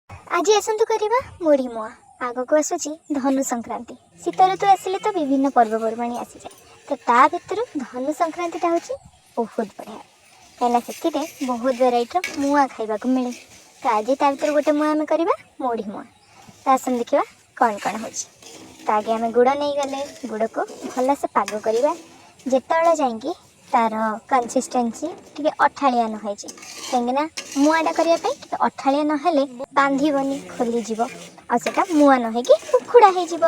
ଆଜି ଆସନ୍ତୁ କରିବା ମୁଢ଼ି ମୁଆଁ। ଆଗକୁ ଆସୁଛି ଧନୁ ସଂକ୍ରାନ୍ତି। ଶୀତ ଋତୁ ଆସିଲେ ତ ବିଭିନ୍ନ ପର୍ବପର୍ବାଣି ଆସିଯାଏ। ତ ତା ଭିତରୁ ଧନୁ ସଂକ୍ରାନ୍ତିଟା ହେଉଛି ବହୁତ ବଢ଼ିଆ, କାହିଁକିନା ସେଥିରେ ବହୁତ ଭେରାଇଟିର ମୁଆଁ ଖାଇବାକୁ ମିଳେ। ତ ଆଜି ତା ଭିତରୁ ଗୋଟେ ମୁଆଁ ଆମେ କରିବା, ମୁଢ଼ି ମୁଆଁ। ତ ଆସନ୍ତୁ ଦେଖିବା କ'ଣ କ'ଣ ହେଉଛି। ତ ଆଗେ ଆମେ ଗୁଡ଼ ନେଇଗଲେ, ଗୁଡ଼କୁ ଭଲସେ ପାଗ କରିବା ଯେତେବେଳେ ଯାଇକି ତାର କନସିଷ୍ଟେନ୍ସି ଟିକେ ଅଠାଳିଆ ନ ହେଇଛି, କାହିଁକିନା ମୁଆଁଟା କରିବା ପାଇଁ ଟିକେ ଅଠାଳିଆ ନହେଲେ ବାନ୍ଧିବନି, ଖୋଲିଯିବ ଆଉ ସେଇଟା ମୁଆଁ ନ ହେଇକି ଉଖୁଡ଼ା ହେଇଯିବ।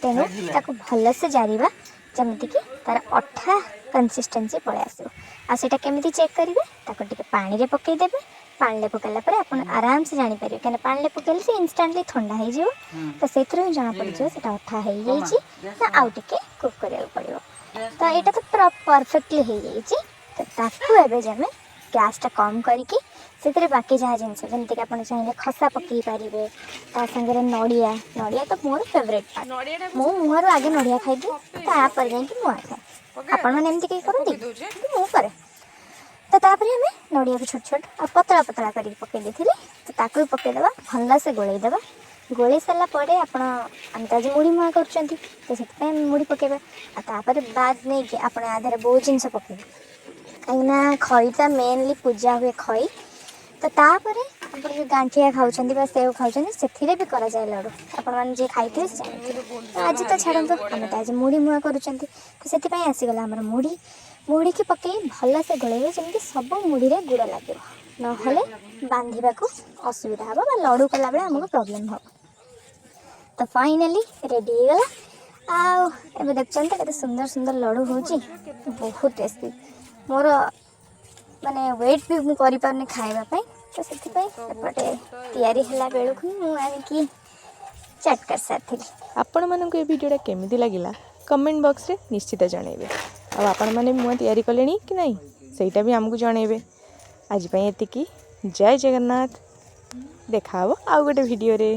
ତେଣୁ ତାକୁ ଭଲସେ ଜାରିବା, ଯେମିତିକି ତାର ଅଠା କନସିଷ୍ଟେନ୍ସି ପଳେଇ ଆସିବ। ଆଉ ସେଇଟା କେମିତି ଚେକ୍ କରିବେ? ତାକୁ ଟିକେ ପାଣିରେ ପକାଇଦେବେ। ପାଣିରେ ପକାଇଲା ପରେ ଆପଣ ଆରାମସେ ଜାଣିପାରିବେ, କାହିଁକିନା ପାଣିରେ ପକାଇଲେ ସେ ଇନଷ୍ଟାଣ୍ଟଲି ଥଣ୍ଡା ହେଇଯିବ। ତ ସେଥିରୁ ହିଁ ଜଣାପଡ଼ିଯିବ ସେଇଟା ଅଠା ହେଇଯାଇଛି ନା ଆଉ ଟିକେ କୁକ୍ କରିବାକୁ ପଡ଼ିବ। ତ ଏଇଟା ତ ପୁରା ପରଫେକ୍ଟଲି ହେଇଯାଇଛି। ତ ତାକୁ ଏବେ ଯେ ଆମେ ଗ୍ୟାସ୍ଟା କମ୍ କରିକି ସେଥିରେ ବାକି ଯାହା ଜିନିଷ, ଯେମିତିକି ଆପଣ ଚାହିଁଲେ ଖସା ପକାଇ ପାରିବେ, ତା ସାଙ୍ଗରେ ନଡ଼ିଆ। ନଡ଼ିଆ ତ ମୋର ଫେଭରେଟ୍ ପାର୍ଟ। ମୁଁ ମୁଆଁରୁ ଆଗେ ନଡ଼ିଆ ଖାଇଦିଏ, ତାପରେ ଯାଇକି ମୁଆଁ ଖାଏ। ଆପଣମାନେ ଏମିତି କେହି କରନ୍ତି? କିନ୍ତୁ ମୁଁ କରେ। ତ ତାପରେ ଆମେ ନଡ଼ିଆକୁ ଛୋଟ ଛୋଟ ଆଉ ପତଳା ପତଳା କରିକି ପକାଇ ଦେଇଥିଲି, ତ ତାକୁ ବି ପକାଇଦେବା, ଭଲସେ ଗୋଳେଇ ଦେବା। ଗୋଳେଇ ସାରିଲା ପରେ ଆପଣ, ଆମେ ତ ଆଜି ମୁଢ଼ି ମୁଆଁ କରୁଛନ୍ତି, ତ ସେଥିପାଇଁ ଆମେ ମୁଢ଼ି ପକାଇବା। ଆଉ ତାପରେ ବାଦ ନେଇକି ଆପଣ ୟା ଦେହରେ ବହୁତ ଜିନିଷ ପକାଇବେ, କାହିଁକିନା ଖଇଟା ମେନଲି ପୂଜା ହୁଏ ଖଇ। ତ ତାପରେ ଆପଣ ଯେଉଁ ଗାଣ୍ଠିଆ ଖାଉଛନ୍ତି ବା ସେଉ ଖାଉଛନ୍ତି, ସେଥିରେ ବି କରାଯାଏ ଲଡ଼ୁ। ଆପଣମାନେ ଯିଏ ଖାଇଥିବେ ସେ ଜାଣିଥିବେ। ତ ଆଜି ତ ଛାଡ଼ନ୍ତୁ, ଆମେ ତ ଆଜି ମୁଢ଼ି ମୁଆଁ କରୁଛନ୍ତି, ତ ସେଥିପାଇଁ ଆସିଗଲା ଆମର ମୁଢ଼ି। ମୁଢ଼ିକି ପକାଇ ଭଲସେ ଗୋଳେଇବେ, ଯେମିତି ସବୁ ମୁଢ଼ିରେ ଗୁଡ଼ ଲାଗିବ, ନହେଲେ ବାନ୍ଧିବାକୁ ଅସୁବିଧା ହେବ ବା ଲଡ଼ୁ କଲାବେଳେ ଆମକୁ ପ୍ରୋବ୍ଲେମ୍ ହେବ। ତ ଫାଇନାଲି ରେଡ଼ି ହେଇଗଲା। ଆଉ ଏବେ ଦେଖୁଛନ୍ତି ତ କେତେ ସୁନ୍ଦର ସୁନ୍ଦର ଲଡ଼ୁ ହେଉଛି, ବହୁତ ଟେଷ୍ଟି। ମୋର ମାନେ ୱେଟ୍ ବି ମୁଁ କରିପାରୁନି ଖାଇବା ପାଇଁ। ତ ସେଥିପାଇଁ ଏପଟେ ତିଆରି ହେଲା ବେଳକୁ ହିଁ ମୁଁ ଆଣିକି ଚାଟ୍ କରିସାରିଥିଲି। ଆପଣମାନଙ୍କୁ ଏ ଭିଡ଼ିଓଟା କେମିତି ଲାଗିଲା, କମେଣ୍ଟ ବକ୍ସରେ ନିଶ୍ଚିତ ଜଣାଇବେ। ଆଉ ଆପଣମାନେ ମୁଆଁ ତିଆରି କଲେଣି କି ନାହିଁ, ସେଇଟା ବି ଆମକୁ ଜଣାଇବେ। ଆଜି ପାଇଁ ଏତିକି। ଜୟ ଜଗନ୍ନାଥ। ଦେଖା ହେବ ଆଉ ଗୋଟେ ଭିଡ଼ିଓରେ।